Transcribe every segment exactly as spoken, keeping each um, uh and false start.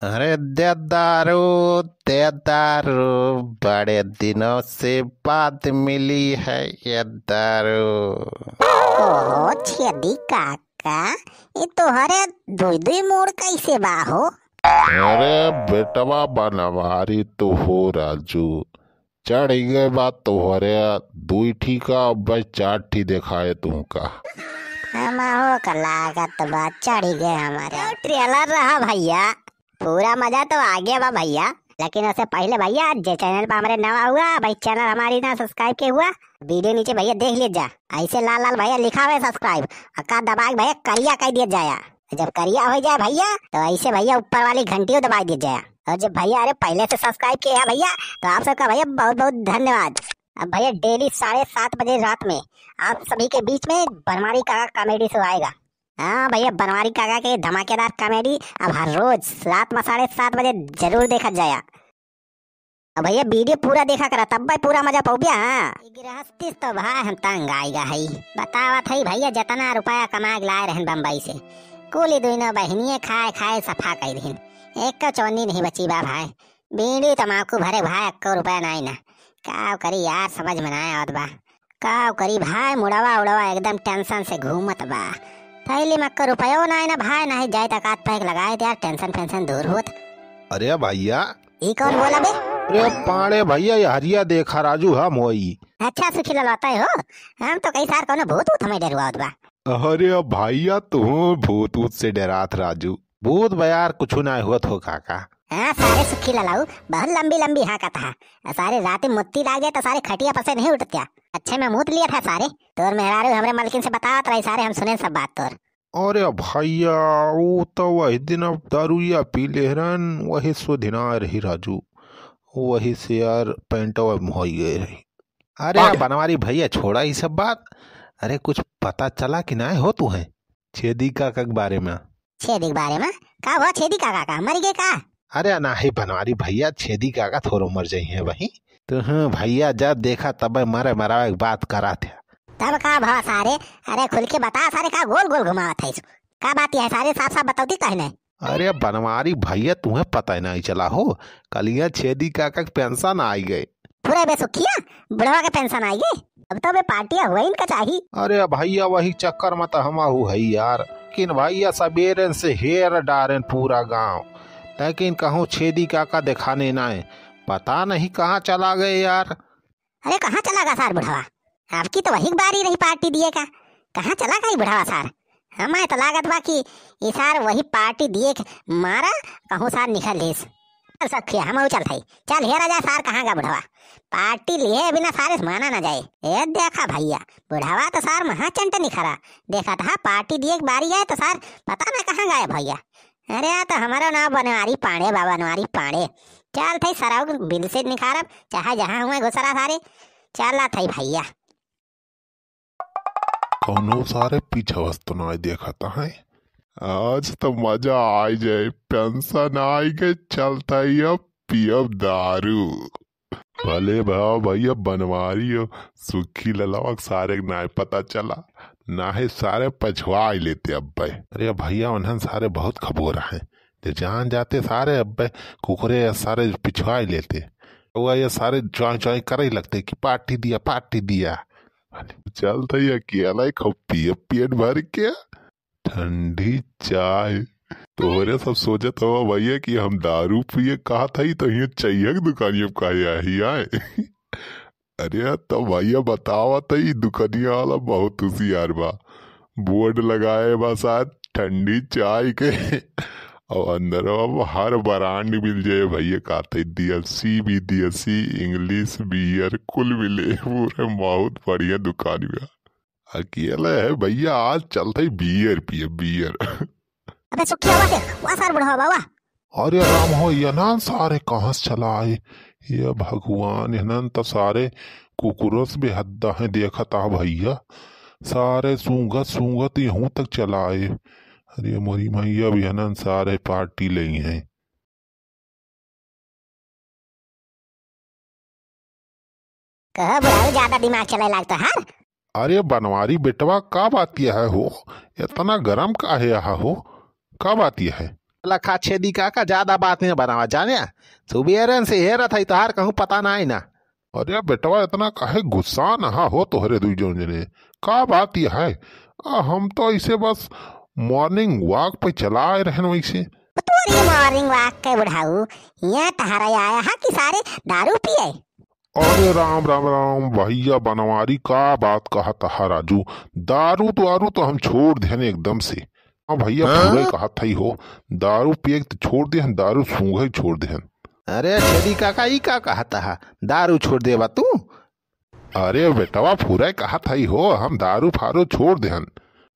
अरे दे दारू, दे दारू, बड़े दिनों से बाद मिली है ये दारू। ओहो छेदी काका, ई तोहरे दुई दुई मूड़ कैसे बा हो? अरे बेटवा बनवारी तू हो राजू, चढ़ गए बा तोहरे दुई ठी का, अब चार ठी देखाए तुमका। हमहू का लागत बा चढ़ गए हमारे। ट्रेलर रहा भइया, पूरा मजा तो आगे बा भइया, लेकिन उससे पहिले भइया जे चैनल पर हमरे नवा हुआ भाई, चैनल हमारी ना सब्सक्राइब के हुआ, वीडियो नीचे भइया देख लीजिए, ऐसे लाल लाल भइया लिखा हुआ है सब्सक्राइब, और का दबा के भइया करिया कह दिया जाया। जब करिया हो जाए भइया, तो ऐसे भइया ऊपर वाली घंटियो दबा दिया जाए। और जब भइया अरे पहिले से सब्सक्राइब किए हैं भइया, तो आप सबका भइया बहुत बहुत धन्यवाद। अब भइया डेली साढ़े सात बजे रात में आप सभी के बीच में बनवारी काका कॉमेडी शो आएगा। हाँ भइया, बनवारी काका के धमाकेदार कॉमेडी अब हर रोज रात में साढ़े सात बजे जरूर देखा जाया। अब भइया वीडियो पूरा देखा करा, तब भाई पूरा मजा पउबिया। हाँ, ई गृहस्थी तो भाई हम तंग आइगा है। बतावत है भइया, जतना रुपया कमा के लाए रहन बम्बई से, कुल ई दुइनो बहिनिये खाए खाए सफा कइ दिहिन। एक चौनी नहीं बची बा भाई। बीड़ी तमाकू भरे भाई, एक्को रुपया नाई ना। का करी यार, समझ में ना आवत बा। का करी भाई, मुड़वा उड़वा एकदम टेंशन से घूमत बा। थैली में एक्को रुपयो नाई ना भाई, नहीं जाए तकात पैक लगाए दे यार, टेंशन फेंशन दूर होत। अरे भइया, ई कौन बोला बे? अरे पाड़े भइया, ये हरिया देखा राजू, हम होई। अच्छा सुखी ललवाता हो, हम तो कई सार कौनो भूत वूत हमें डरवावत बा। अरे भइया, तू भूत वूत से डरात राजू? भूत बयार कुछ ना होत हो काका। हाँ सारे सुखी ललाऊ, बहुत लंबी लंबी हाँकत हा। सारे रात में मुत्ती लाग जाए तो सारे खटिया पर से नहीं उठत्या। अच्छे में मूत लिया था सारे। तोर मेहरारू हमरे मलकिन से बतावत रही सारे, हम सुने सब बात तोर। अरे भइया, वो तो वही दिन अब दारुइया पी ले रहन, वही सुधिना रही राजू, वही से यार पैंटवा मोहाई गए रही। अरे बनवारी भइया, छोड़ा ई सब बात। अरे कुछ पता चला कि नाय हो तुहे छेदी काका के बारे में? छेदी के बारे में? का हुआ छेदी काका का? मर गए का? अरे नाहीं बनवारी भइया, छेदी काका थोड़ो मर जाई है वही। तो हाँ भइया, जब देखा तब मरे मरावे के बात करा थे। तब का भवा सारे? अरे खुल के बता सारे, का गोल गोल घुमावत है? का बात है सारे, साफ साफ बताओ दी कहने। अरे बनवारी भइया, तुहे पता ही नहीं चला हो, कलिया छेदी काका के पेंशन आई गए। पूरा बेसुखिया बुढ़वा के पेंशन आई गए। अब तो बे पार्टिया हुआ इनका चाही। अरे भइया, वही चक्कर में तो हम आहू है यार। लेकिन भइया, सबेरे से हेर डारेन पूरा गांव, लेकिन कहूँ छेदी काका दिखाने नाय। पता नहीं कहाँ चला गए यार। अरे कहाँ चला गा सार बुढ़वा? आपकी तो वही बारी रही पार्टी दिए का। कहाँ चला गा ई बुढ़वा सार? हमें तो लागत बा कि ई सार वही पार्टी दिए के मारा कहूँ सार निकल लेस। चल सखिया, हम चल थाई। चल हेरा जा सार कहाँ गा बुढ़वा। पार्टी लिए बिना सारे से माना ना जाए। ए देखा भइया, बुढ़वा तो सार महाचंट निखरा। देखा था पार्टी दिए के बारी आए तो सार पता ना कहाँ गायब भइया। अरे, आ तो हमारो नाम बनवारी पांड़े बा, बनवारी पांड़े। चल थई सराउ बिल से निखारब, चाहे जहाँ हुए घुसरा सारे। चल आ थई भइया। कौनो सारे पीछे वस्तु ना देखत है। आज तो मजा आई जाए, पेंशन आई गए, चल थई अब पियब दारू। भले भा भइया बनवारी हो, सुखी ललवा के सारे के नाय पता चला, नाहे सारे पछवाई लेते अब्बे। अरे भइया, उन्हन सारे बहुत खबोर हैं, जे जान जाते सारे अब्बे कुकुरे या सारे पिछवाई लेते। वो ये सारे चॉय चॉय करे लगते कि पार्टी दिया, पार्टी दिया। चल थई अकेला ही खूब पिए पेट भर के। ठंडी चाय। तोहरे सब सोचत हवा भइया कि हम दारू पिए कहत हई, तो हियाँ चइया के दुकानिया पे काहे आही आए? अरे, तो भइया बतावत हई, ई दुकानिया वाला बहुत होशियार बा। बोर्ड लगाए बा साथ ठंडी चाय के। और अंदरवा में हर ब्रांड मिल जाए भइया, कहत हई देसी विदेशी, इंग्लिश बियर कुल मिले। पूरे बहुत बढ़िया दुकान बा। अकेले है भइया, आज चलत है बियर पिए, बियर। अबे सुखिया, वा दे, वा सार बुढ़वा बा, वा। अरे राम हो, ये ना सारे कहाँ से चला आए? ये भगवान, ये ना तो सारे कुकुरों से बेहद हैं, देखत आ भइया, सारे सूंघत सूंघत यहूँ तक चला आए। अरे मोरी मैया, भी हनन सारे पार्टी लेई हैं। कहो बुढ़ऊ, ज्यादा दिमाग चले लाग तोहार। अरे बनवारी बेटवा, का बात यह है हो? इतना गरम काहे यह हो? का बात यह है? लखा छेदी काका, ज्यादा बात नहीं बनावा, जाने? सुबेरन से हेरत है, तोहार कहूँ पता ना है ना। अरे बेटवा, इतना काहे गुस्सा नहा हो तोहरे दुई जौन जने? का बात यह है? आ, हम तो ऐसे बस morning walk पे चला आए रहन वैसे। तोरी morning walk के बुढ़ाऊ, यहाँ टहरा आया है कि सारे दारू पिए? अरे राम, राम, राम भैया बनवारी, का बात कहत हा राजू? दारू, दारू तो हम छोड़ देहन एकदम से। हाँ भैया, हाँ? पूरे कहत हई हो, दारू पिए के तो छोड़ देहन, दारू सूंघे छोड़ देहन। अरे छेदी काका, ई का कहत हा? दारू छोड़ देबा तू? अरे बेटवा, पूरे कहत हई हो, हम दारू फारू छोड़ देहन।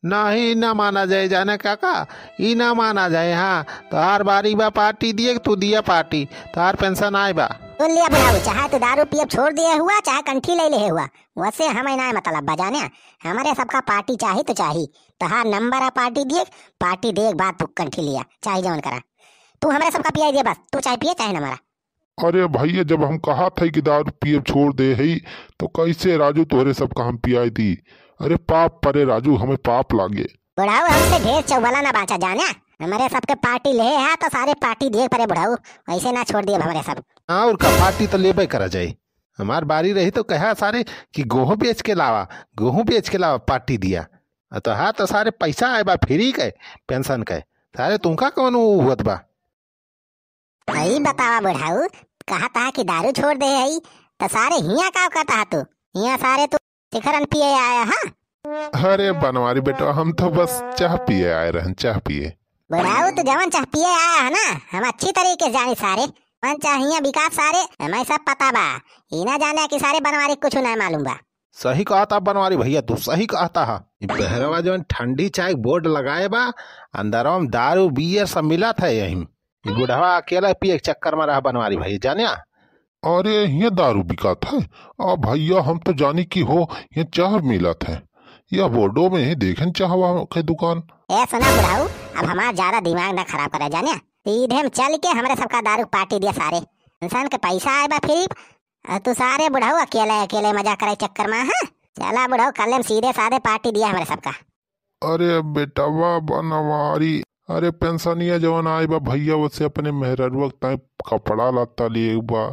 नहीं, ना माना जाए जाने काका, ई ना माना जाए। हाँ, तोहार बारी बा party दिए, तू दिया party, तोहार pension आए बा। सुन लिया बुढ़ाऊ, चाहे तू दारू पिए छोड़ दिए हुआ, चाहे कंठी ले ले हुआ, वैसे हमें ना मतलब बा जाने, हमरे सबका party चाही तो चाही। तोहार number आ party दिए, party दिए के बाद तू कंठी लिया, चाहे जवन करा, तू हमरे सबका पियाई दिया बस, तू चाहे पिए चाहे ना मरा। अरे भैया, जब हम कहत हई कि दारू पिए छोड़ दे हई, तो कैसे राजू तोहरे सबका हम पियाई दी? अरे पाप परे राजू, हमें पाप लागे। बुढ़ाऊ, हमसे ढेर चौबला ना बाचा जाने, हमरे सबके party ले है तो सारे party दिए परे बुढ़ाऊ, ऐसे ना छोड़ दिए हमरे सब। हाँ, और का, party तो लेबे करा जाए। हमार बारी रही तो कहा सारे कि गेहूं बेच के लावा, गेहूं बेच के लावा, party दिया। आ तो हाँ, तो सारे पैसा आए बा free के, pension के, सारे तुमका कौन उ हुअत बा? ई बतावा बुढ़ाऊ, कहत हा कि दारू छोड़ दे हई, त सारे हियाँ का करत हा तू? हियाँ सारे तू शिखरन पिए आया हा? अरे बनवारी बेटवा, हम तो बस चाह पिए आए रहन, चाह पिए। बुढ़ाऊ, तू जवन चाह पिए आया हा ना, हम अच्छी तरीके से जानी सारे। कवन चाह हियाँ बिकात सारे, हमें सब पता बा। ई ना जाने कि सारे बनवारी कुछ ना मालूम बा। सही कहत हा बनवारी भैया, तू सही कहत हा। ई बहरवा जवन ठंडी चाय के board लगाए बा, अंदरवा में दारू, beer सब मिलत है यहीं। ई बुढ़वा अकेला पिए के चक्कर में रहा बनवारी भैया, जाने? अरे, हियाँ दारू बिकात है? आ भैया, हम तो जानी कि हो, हियाँ चाह मिलत है। यह बोर्डो में ही देखेन चाहवा के दुकान। ए सुना बुढ़ाऊ, अब हमार ज्यादा दिमाग ना खराब करे, जाने? सीधे हम चल के हमरे सबका दारू party दिया सारे। इंसान के पैसा आए बा free, आ तू सारे बुढ़ऊ अकेले, अकेले मजा करे चक्कर में, हाँ? चला बुढ़ऊ, कल हम सीधे साधे party दिया हमरे सबका। अरे बेटवा बनवारी, अरे पेंशनिया जवन आई बा भैया, ओसे अपने मेहररुआ के ताई कपड़ा लत्ता लिए बा,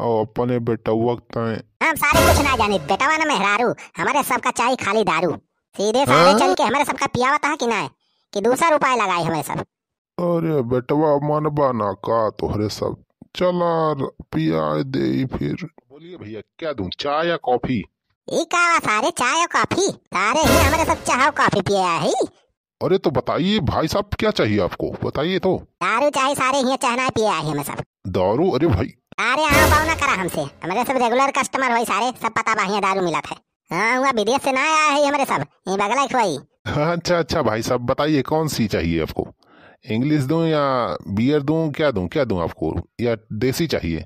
और अपने बेटउआ के ताई। हम सारे कुछ ना जानी, बेटवा न मेहरारू, हमरे सबका चाही खाली दारू। सीधे साधे हाँ? चल के हमरे सबका पियावत हा कि नाय, कि दूसर उपाय लगाई हमरे सब। अरे बेटवा, मनबा ना का तोहरे सब? चला र-, पियाए देई फिर। बोलिए भैया, क्या दूं, चाय या कॉफी? ई का बा सारे, चाय और कॉफी? सारे ही हमरे सब चाय और कॉफी पिए आए ही। अरे तो बताइए भाई साहब, क्या चाहिए आपको, बताइए तो। दारू चाही सारे, हियाँ चाह ना पिए आए ही हमरे सब। दारू? अरे भाई। अरे आओ बाऊ ना करा हमसे, हमरे सब regular customer होई सारे, सब पता बा हियाँ दारू मिलत है। हाँ, हुआ विदेश से ना आया है हमरे सब, ये बगला के होई। अच्छा, अच्छा भाई साहब, बताइए कौन सी चाहिए आपको? English दूं या beer दूं, क्या दूं, क्या दूं आपको, या देसी चाहिए?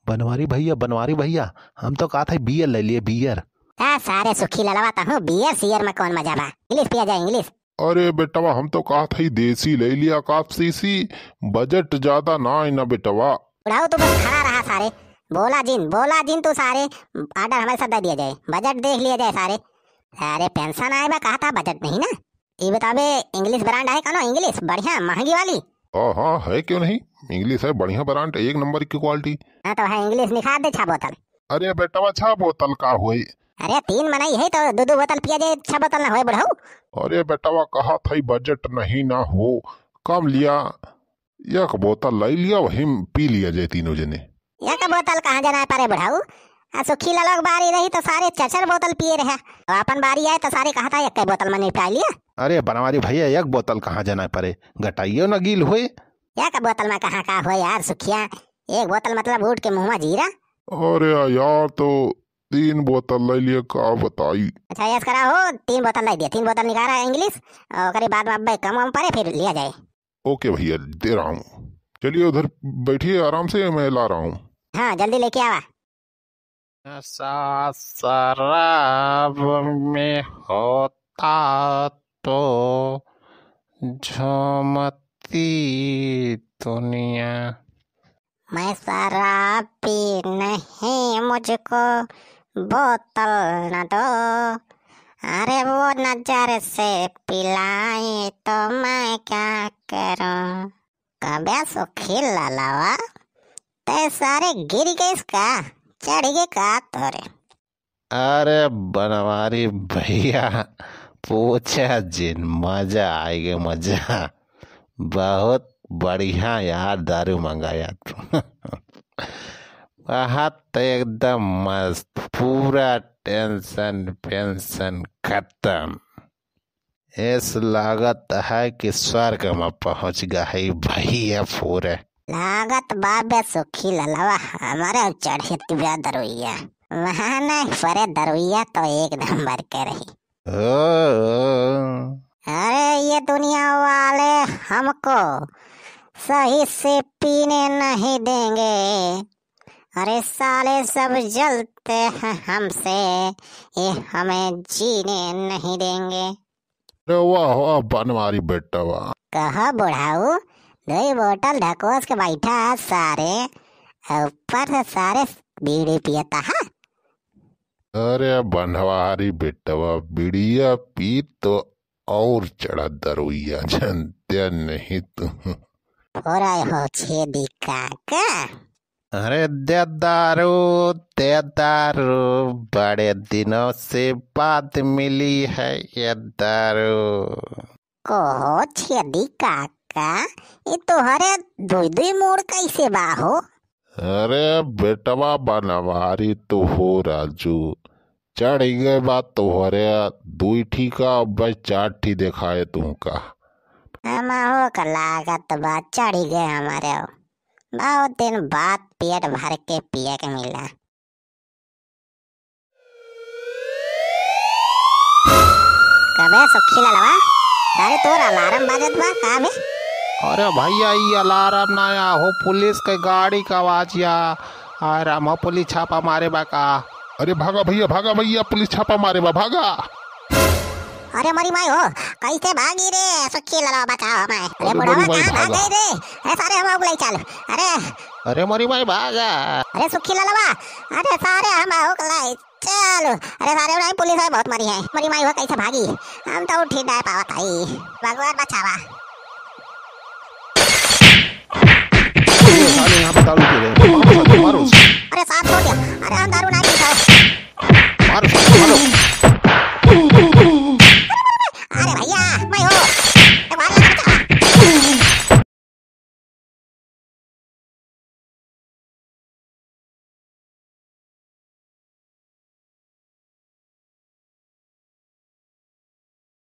बनवारी भैया, बनवारी भैया, हम तो कहत है beer ले लिए, beer। आ, सारे सुखी ललवा, तहूँ beer seer में कौन मजा बा? English पिया जाए, English। अरे बेटवा, हम तो कहत है देसी ले लिया, काप सीसी, budget ज्यादा ना है ना बेटवा। बुढ़ऊ, तू बस खड़ा रहा सारे, बोला जिन, बोला जिन तू सारे, order हमरे सब दे दिया जाए, budget देख लिया जाए सारे। सारे पेंशन आए बा, कहत हा budget नहीं ना। ई बतावे, English brand है कौनो, English बढ़िया महंगी वाली? हाँ, हाँ, है, क्यों नहीं? English है, बढ़िया brand, एक number की quality। हाँ, तो है, English निकाल दे छह बोतल। अरे बेटवा, छह बोतल का होई? अरे, तीन मनई है तो दो दो बोतल पिया जाए, छह बोतल ना होए बुढ़ऊ। अरे बेटवा, कहत है budget नहीं ना हो, कम लिया, एक बोतल ले लिया, वही में पी लिया जाए तीनों जने। एक बोतल कहाँ जना परे बुढ़ऊ? आ सुखी ललवा के बारी रही तो सारे चचर बोतल पिए रहे, और अपन बारी आए तो सारे कहत है एक बोतल में निपटाई लिया। अरे बनवारी भैया, एक बोतल कहाँ जना परे, गटाइयो न गील होए। एक बोतल में कहाँ का होए यार सुखिया, एक बोतल मतलब ऊँट के मुँह में जीरा। अरे यार, तो तीन बोतल ले लिया, का बताई। अच्छा, ऐसा करा हो, तीन बोतल ले दिया, तीन बोतल निकाला English, और ओकरे बाद में अब कम, कम परे फिर लिया जाए। OK भैया, दे रहा हूँ। चलिए उधर बैठिए आराम से, मैं ला रहा हूँ। हाँ, जल्दी लेके आवा। नशा शराब में होता तो झूमती दुनिया। मैं शराबी नहीं, मुझको बोतल न दो। अरे वो नजर से पिलाई तो मैं क्या करूं? कबे सुखी ललवा, तै सारे गिर गइस का? चढ़ गए का तोरे? अरे बनवारी भैया, पूछा जिन, मजा आइगे, मजा। बहुत बढ़िया यार, दारू मंगाया तू। वहाँ तो एकदम मस्त, पूरा tension वेंशन खत्म। ऐस लागत है कि स्वर्ग में पहुँच गए भैया पूरे। लागत बा बे सुखी ललवा, हमारे चढ़े तुरा दरुइया। वहाँ नहीं परे दरुइया तो एक नंबर के रही। ओ। अरे ये दुनिया वाले हमको सही से पीने नहीं देंगे। अरे साले सब जलते हैं हमसे, ये हमें जीने नहीं देंगे। अरे वाह, वाह, बनवारी बेटवा। कहा बुढ़ाऊ, दो बोतल ढकोस के बैठा है सारे, ऊपर से सारे बीड़ी पियता है। अरे बनवारी बेटवा, बीड़िया पी तो और चढ़ा दरुइया, जानते नहीं तू। हो रहा हो छेदी काका। अरे दे दारू, दे दारू, बड़े दिनों से बाद मिली है ये दारू। कहो छेदी काका, ये तोहरे दुई दुई मूड़ कैसे बा हो? अरे बेटवा बनवारी तू हो राजू, चढ़ गए बा तोहरे दुई ठी का, बस चार ठी देखाए तुमका। हमहू का लागत बा चढ़ गए हमारे। बहुत दिन बाद पेट भर के पिए के मिला। कबे सुखी ललवा, सारे तोर alarm बाजत बा का बे? अरे भैया, ई alarm ना या हो, पुलिस के गाड़ी का आवाज या। आ राम हो, पुलिस छापा मारे बा का? अरे भागा भैया, भागा भैया, पुलिस छापा मारे बा, भागा। अरे मोरी माई हो, कैसे भागी रे सुखी ललवा, बचाओ हमें। अरे अरे बुढ़वा मोरी माई, कहाँ भाग भागा। गए रे? अरे सारे हम लोग ले चल। अरे अरे मोरी माई, भागा। अरे सुखी ललवा, अरे सारे हम लोग ले चल। अरे सारे नहीं, पुलिस है बहुत मरी है। मोरी माई हो कैसे भागी? हम तो उठी नहीं पावत आई। भगवान बचावा। साले यहाँ पे दारू पी रहे हैं। मारो, मारो, मारो। अरे साहब, छोड़ दिया। अरे हम दारू